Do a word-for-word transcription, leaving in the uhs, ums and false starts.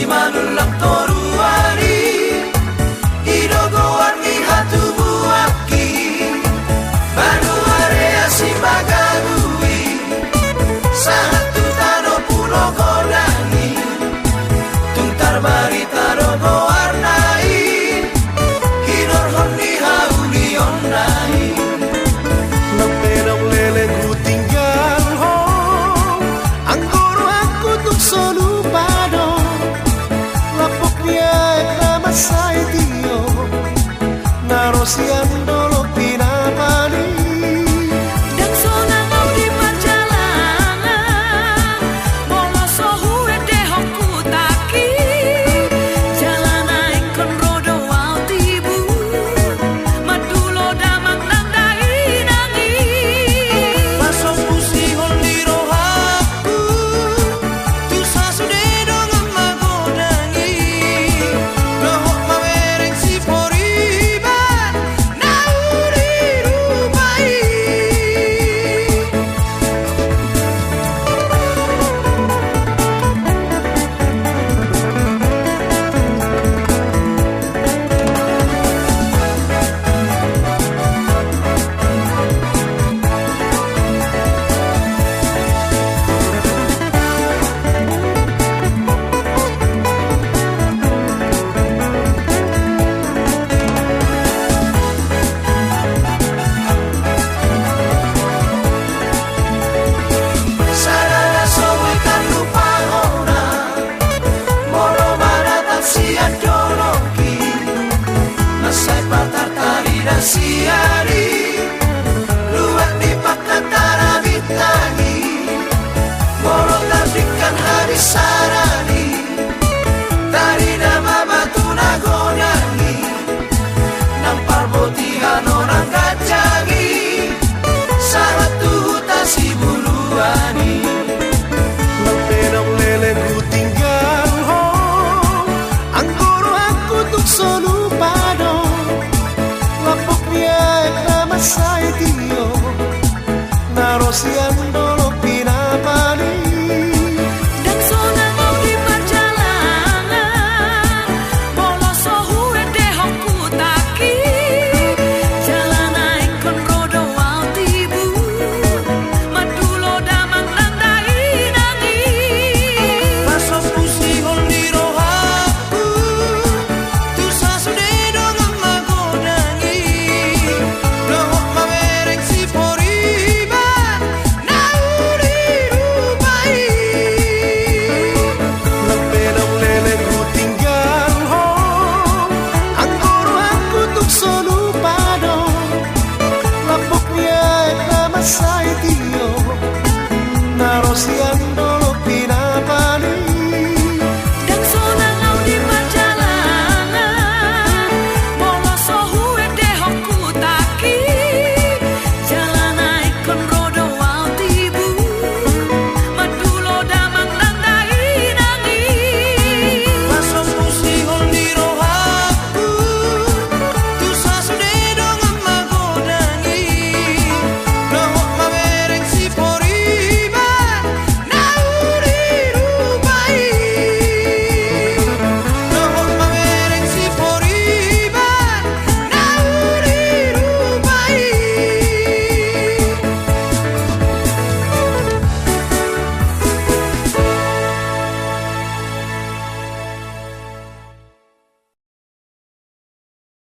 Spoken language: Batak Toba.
Manullang toruan i, i do goar ni hatubuanki. Banua Rea Simbagalu i, sahat tu tano Pulo Godang i. Tung tarbarita do goarna i, hinorhon ni haulionna i. Nang pe naung leleng hutinggalhon, anggo rohangku tung so lupa do. Lapok ni aek na mansai tio, na ro sian